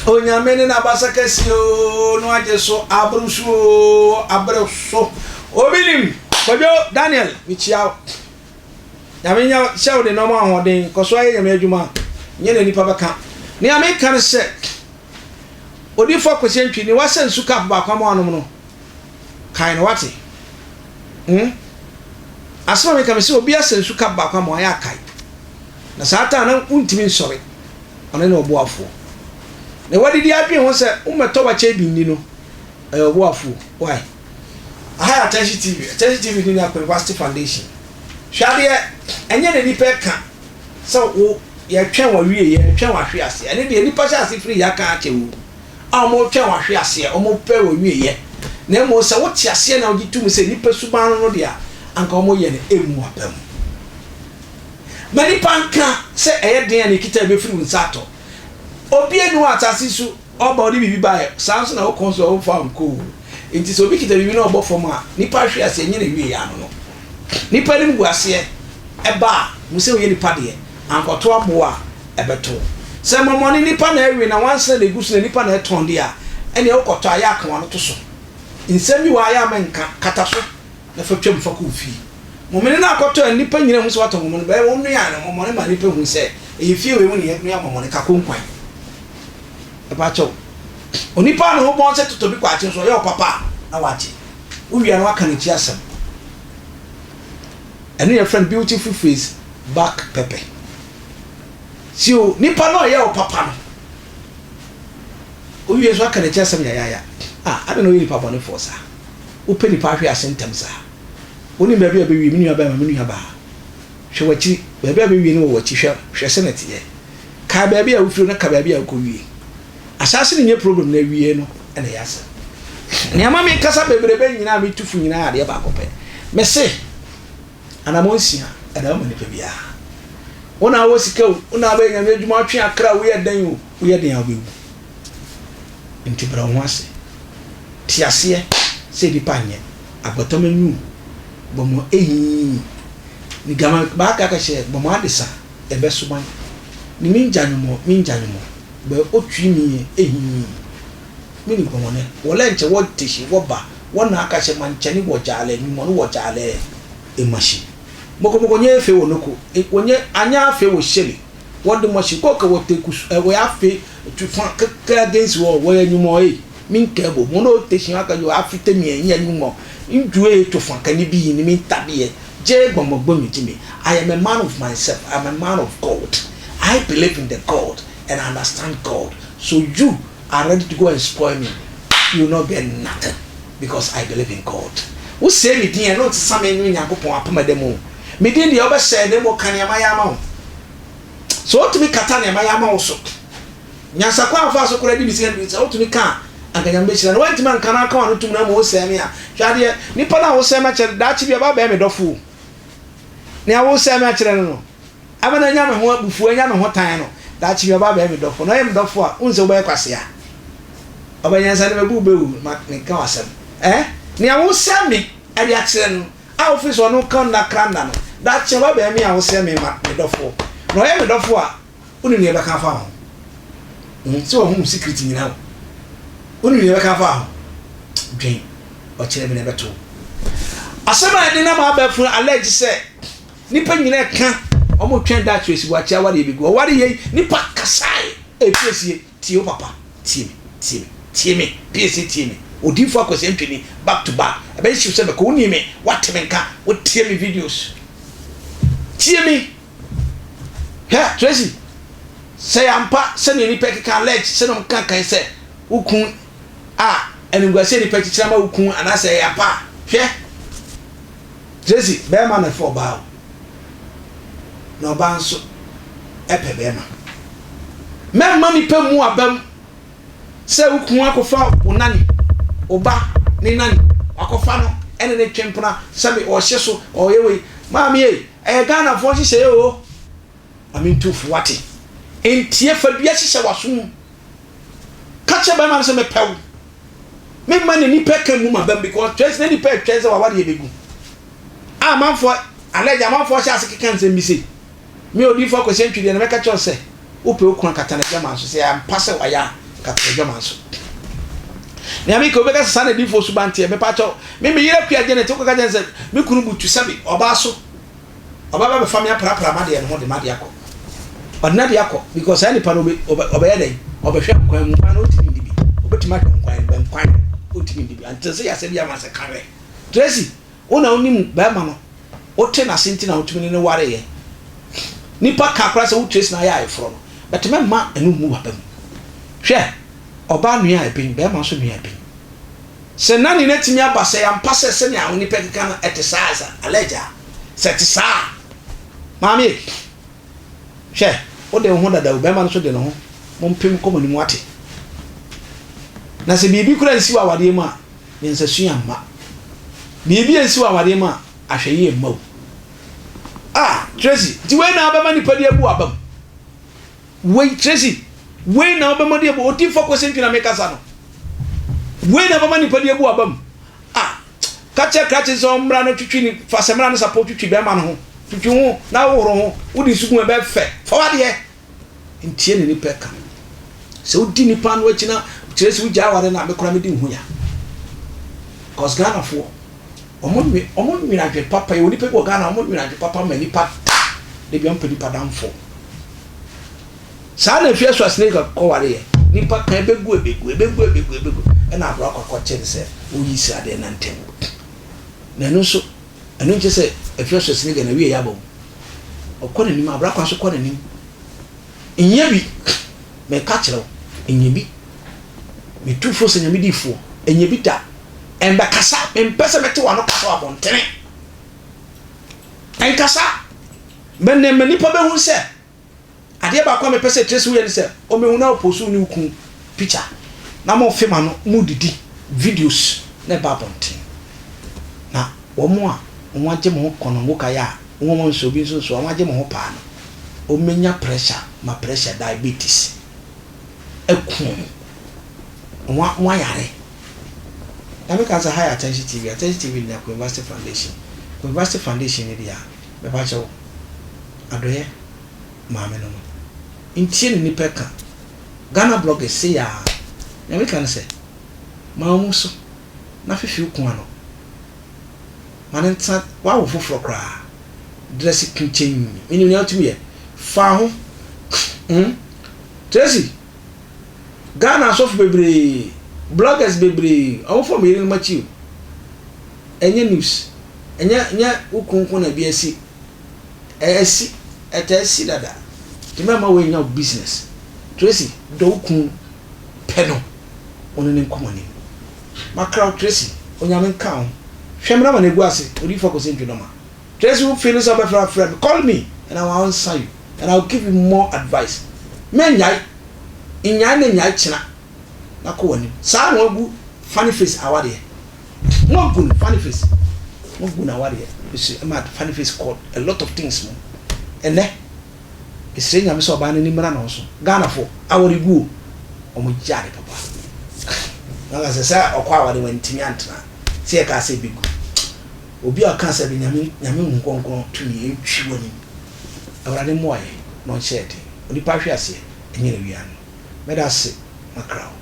Onyame ne n'abasa kɛseɛ oo, no agye so abere so oo, abere so. Obi nim, Kwadwo Daniel, mekyia wo. Nyame nya hyɛ wo den na ɔma ahoɔden, kɔ so ayɛ Nyame adwuma, nyɛ nea nipa bɛka. Nea meka ne sɛ, Odiyifoɔ Akwasi Antwi, nea wasɛ nsu cup baako ama wanom no, kae no wate. Hmm? Asɛm a meka mese obi asɛ nsu cup baako ama wayɛ akae. Na saa taa na wontumi nsɔre. Ɔno ne ɔboafoɔ. Na wadidi adwene ho sɛ wommɛtɔ wakyɛ bi nni no, ɛyɛ ɔboafoɔ. Why? Aha yɛ Attention TV. Attention TV ne Nyako University Foundation. Hwɛ adeɛ, ɛnyɛ na nipa ɛka sɛ wo yɛtwɛn w'awieɛ, yɛtwɛn w'ahwe aseɛ. Ɛne deɛ nipa hyɛ ase firi yɛaka akyɛ wo a wɔtwɛn w'ahwe aseɛ, wɔpɛ w'awieɛ. Na mmom sɛ wote aseɛ na wogye tom sɛ nipa suban no no deɛ a, anka wɔyɛ no ɛmmu aba mu. Ma nipa nka sɛ ɛyɛ den a na ɛkita ɛbɛfiri wo nsa atɔ. Obi ani wɔ asase so ɔba ɔde biribi baeɛ, saa nso na wokɔ nso a womfa nkɔ o. Nti sɛ obi kita biribi na ɔbɔ fam a, nipa hwe aseɛ nyɛ n'awieɛ ano no. Nipa anim gu aseɛ ɛba a, hu sɛ woyɛ nipa deɛ, ankɔto aboɔ a, ɛbɛto wo. Sɛ mɔmɔne nipa na ɛwe na wansena na ɛgu so na nipa na ɛtɔn deɛ a, ɛneɛ wokɔtɔ a, yɛ a ka w'ano to so. Nsɛm bi wɔ ha yɛ a menka, kata so na fa twam fa kɔ wo fie. Mɔmɔne no akɔtɔ a nnipa nyina hu sɛ woatɔ mɔmɔne, bɛyɛ wonoa no mɔmɔne ma nnipa hu sɛ ɛyɛ fie wei mu na yɛnoa mɔmɔne, kako nkwan. Mepakyɛw, onipa a ne ho bɔn sɛ totɔ bi kwakye nso, ɔyɛ wo papa a, na wagye. Wowie a na waka n'akyi asɛm. Ɛno yɛfrɛ no beautiful face back pepper. Si o, nipa no a ɔyɛ wo papa no, wowie nso aka n'akyi asɛm yayaaya. Ah, adɛn na woyɛ nipa bɔnefoɔ saa? Wopɛ nipa ahwe ase ntɛm saa? Wonim baabi a ɛbɛwie, me nua bɛrima, me nua baa. Hwɛ w'akyiri, baabi a ɛbɛwie no wɔ w'akyi, hwɛ, hwɛ sɛnea ɛteɛ. Kae baabi a wofiri na ka baabi a wokɔwie. Ahyɛase no nyɛ problem na awiei no na ɛyɛ asɛm. Nea ɛma mekasa bebrebe nyinaa a metu fo nyinaa yɛ adeɛ baako pɛ. Mese, anammɔn nsia ɛda hɔ ma nipa biara. Wo na wowɔ sika o, wo na wobɛyɛ Nyame adwuma, wotwe akra o, woyɛ dɛn o, woyɛ den a wobɛwu. Nti brɛ wo ho ase. Te aseɛ sɛ nnipa nyɛ agbɔtɔm anyu bɔmɔ ehii ni gama baaka kɛhyɛ bɔmɔ adesa. Ɛbɛsoman ne me ngyanwomɔ me ngyanwomɔ bɛ otwi mi yɛ ehii me ni gbɔmɔnɛ wɔ lɛ nkyɛ wɔ tehyi wɔ ba wɔ na aka hyɛ ma nkyɛne wɔ gyaalɛ nwumɔ no wɔ gyaalɛ ema hyi mokomoko nyɛ efe wɔ noko e wɔ nyɛ anyɛ afe wɔ hyɛli wɔ de mɔ hyi kɔ kɛ wɔ te kusu ɛ wɔ yɛ afe tu fa kɛ against wɔ wɔ yɛ nwumɔ e mi nkɛ bo mo no tehyi aka yɔ afe te mi ɛ nyɛ nwumɔ nju e tu fa kɛ ni bi yi ni mi ntabi yɛ Gye gbɔmɔ gbɔmi gye me. I am a man of myself, I am a man of God, I believe in the God and I understand God, so you are ready to go and spoil me, you will not get nothing because I believe in God. Wo sɛe me din a, ɛno nsesa me ne me Nyankopɔn apam ɛda mu o. Me din deɛ wobɛsɛe na mmom ka nea mayɛ ama wo. Sɛ wotumi kata nea mayɛ ama wo so, nyansakwan a wofaa so koraa di me sika no bi, sɛ wotumi ka a, anka Nyame bɛhyira. Na woantumi anka na aka w'ano tom na mmom wosɛe me a, hwɛ adeɛ, nipa no a wosɛe me akyerɛ no, daakye bi ɔba abɛyɛ me dɔfo o. Nea wosɛe me akyerɛ no no, ama no anya me ho abufuo, anya me ho tan no, daakye bi ɔba abɛyɛ me dɔfo. Na ɔyɛ me dɔfo a, wohu sɛ wobɛyɛ kwasea. Ɔbɛnyansa no, mɛbu wo bɛwu, ma menka w'asɛm. Eh? Nea wosɛe me de akyerɛ no, a wofiri sɛ ɔno ka nna kra nna no, daakye ɔba abɛyɛ me a wosɛe me ma me dɔfoɔ. Na ɔyɛ me dɔfo a, Wonim nea ɛbɛka afa ho? Hmm, sɛ wahu wo secret nyinaa o. Wonim nea ɛbɛka afa ho? Dwen, ɔkyerɛ me na ɛbɛto wo. Asɛm a ɛde nam abɛɛfo allege sɛ nipa nyinaa ɛka wɔn twɛn da Tracy Boakye aware yɛ bɛgu. Ɔware yei nipa kasae. Ee piesie tie wo papa tie me tie me tie me piesie tie me Odiyifo Akwasi Antwi back to back ɛbɛyɛ hyew sɛ mɛkɔ wonim me wate me nka wotie me videos tie me. Hwɛ, Tracy, sɛ ɛyɛ ampa sɛnea nnipa keka allege sɛnea wɔkeka kan sɛ wo kun a animguase a nnipa kyekyere ama wo kun anaasɛ ɛyɛ ampa a, hwɛ, Tracy, barima na ɛfɛ ɔbaa o, na ɔbaa nso pɛ barima. Mɛmma nnipa mmu abam sɛ wo kun akɔfa wo nani, wo ba ne nani, wakɔfa no ɛne ne twe mpena sɛbe ɔhyɛ so ɔyɛ wei. Maame ei, Ɛyɛ Ghanafoɔ nhyehyɛeɛ oo. Maame ntu fo wate. Ntie fa dua hyehyɛ w'aso mu. Ka kyerɛ bɛrima no sɛ mepɛ wo. Memma ne nipa ka mmu m'abam because twɛn na nipa ɛtwɛn sɛ w'awadeɛ bɛgu. A amanfoɔ alleged amanfoɔ hyɛ ase keka nsɛm bi sei. Me odiyifoɔ Kwasi Antwi deɛ na mɛka kyerɛ wo sɛ wopɛ wo kunu akata n'adwaman so sɛ ampa sɛ wayɛ a. Kata w'adwaman so. Nea meka, obi bɛka sɛ saa na adiyifoɔ suban teɛ. Mepa kyɛw, me me yere Akua Janet, wokɔka kyerɛ no sɛ me kunu butu sɛbe ɔbaa so, ɔbɛba abɛfa me aprapra m'adeɛ no ho de m'adeɛ akɔ. Ɔde n'adeɛ akɔ because saa nipa no ɔbɛ ɔbɛyɛ dɛn? Ɔbɛhwɛ nkwan mu, nkwan no ɔntumi ndi bi. Ɔbɛtumi ahwɛ nkwan no, bɛ nkwan no ɔntumi ndi bi. Until sɛ yɛasɛ bi ama sɛ ka hwɛ. Tracy, wo na wonim bɛrima no, wote n'ase nti na wotumi ne no wareeɛ. Nipa ka koraa sɛ wo Tracy na ayɛ ayeforɔ no, but mɛmma ɛno mmu w'aba mu. Hwɛ, ɔbaa noa ɛben, bɛrima nso noa ɛben. Sɛ na ne no atumi aba sɛ ampa sɛ sɛnea onipa keka no ɛte saa as alleged a, sɛ ɛte saa a, maame ei, hwɛ, wode wo ho dada o, bɛrima no nso de ne ho, mompem nkɔ mo anim wate. Na sɛ biribi koraa nsi wɔ awadeɛ mu a, nyansasua mma. Biribi ansi wɔ awadeɛ mu a, ahwɛyie mma o. Ah, Tracy, nti wei na wobɛma nipa de abu w'aba mu? Wei, Tracy, wei na wobɛma de abu, Odiyifoɔ Kwesi Ntwi na mekasa no. Wei na wobɛma nipa de abu w'aba mu? Ah, ka kyerɛ krakye sɛ ɔmmra no twitwi ne, fa samina ne sapɔ twitwi bɛrima no ho, twitwi ho na wohoro ho, wode nsu gu ho ɛbɛyɛ fɛ, fa w'adeɛ. Ntie ne nipa ka. Sɛ wodi nipa no akyi na kyerɛ sɛ wogyae aware no a, me koraa medi wo ho ya. Cause Ghanafoɔ, wɔn nwe wɔn nwene adwene papa. Yɛwɔ nipa bi wɔ Ghana, wɔn nwene adwene papa ma nipa da. Da bi wɔn pɛ nipa danfo. Saa na Afia Schwarzenegger kɔware yɛ. Nipa kan ebegu ebegu ebegu ebegu ebegu ɛna abira kɔ akɔkyɛ no sɛ oyi sradeɛ na ntɛm. Na ɛno nso ɛno nkyɛ sɛ Afia Schwarzenegger na wie yɛ aba o. Ɔkɔ n'anim, abira kwan so kɔ n'anim. Nyɛ bi, meka kyerɛ wo, nyɛ bi. Metu fo sɛ Nyame difoɔ, nyɛ bi da. Ɛmbɛkasa, mempɛ sɛ mɛte w'ano kasa wɔ abɔntene. Ɛnkasa. Mɛnɛ ma nipa bɛhu sɛ, adeɛ baako a mepɛ sɛ Tracy woyɛ ne sɛ, ɔmɛhu na ɔpost wo ne wo kunu picture, na mo fe m'ano, mo didi, videos na ɛba abɔntene. Na wɔn a wɔn agye mo ho kɔnɔngo kaeɛ a, wɔn nso obi nso nso wɔn agye mo ho paa no, wɔbɛnya pressure ma pressure diabetes aku wɔn, wɔn wɔayare. Na meka sɛ ha yɛ Attention TV, Attention TV nya Queen Vasti Foundation, Queen Vasti Foundation no deɛ a, mepa kyɛw, adɔeɛ maame no no, ntie ne nipa ka, Ghana bloggers sei aa, nea meka ne sɛ, ma wɔn so na fefe wo kun ano, ma no ntena, woawo foforɔ koraa. Dress kunkyɛnn. Menim nea wotumi yɛ. Fa ho. Hmm. Tracy, Ghana asɔfo bebree, bloggers bebree, wɔn fa wɔn yerenom akyi o. Ɛnyɛ news. Ɛnyɛ nyɛ wo kunu nko na ebi asi. Ɛasi. Ɛtaa si dada. Nti mɛmma wei nyɛ wo business. Tracy, dɔ wo kunu. Pɛ no. Wo ne no nkɔ mo anim. Makra wo Tracy. Onyame nka wo ho. Hwɛ me na ma no egu ase. Odiyifo Akosi Ntwi-Nɔma. Tracy wo feeli sɛ wobɛfrɛ a frɛ me call me and I will answer you and I will give you more advice mɛnyae nnyae na nyae kyena na kɔ w'anim saa na wagu funny face awadeɛ moagu no funny face moagu no awadeɛ mesrɛ ɛma funny face kɔ a lot of things mu ɛnɛ mesrɛ nyame sɛ ɔbaa no ani mmra ne ho so Ghana fo aware gu o wɔn gye ade papa na sɛ sɛ ɔkɔ aware wantumi antena sɛ yɛkaa sɛ ɛbɛgu Obi a ɔka sɛ Nyame Nyame Honhom Kronkron tumi ntwi w'anim. Awurade mmoa yɛn na ɔnhyɛ yɛn den. Onipa ahweaseɛ ɛnyɛ n'awia ano. Mɛda ase makra wo.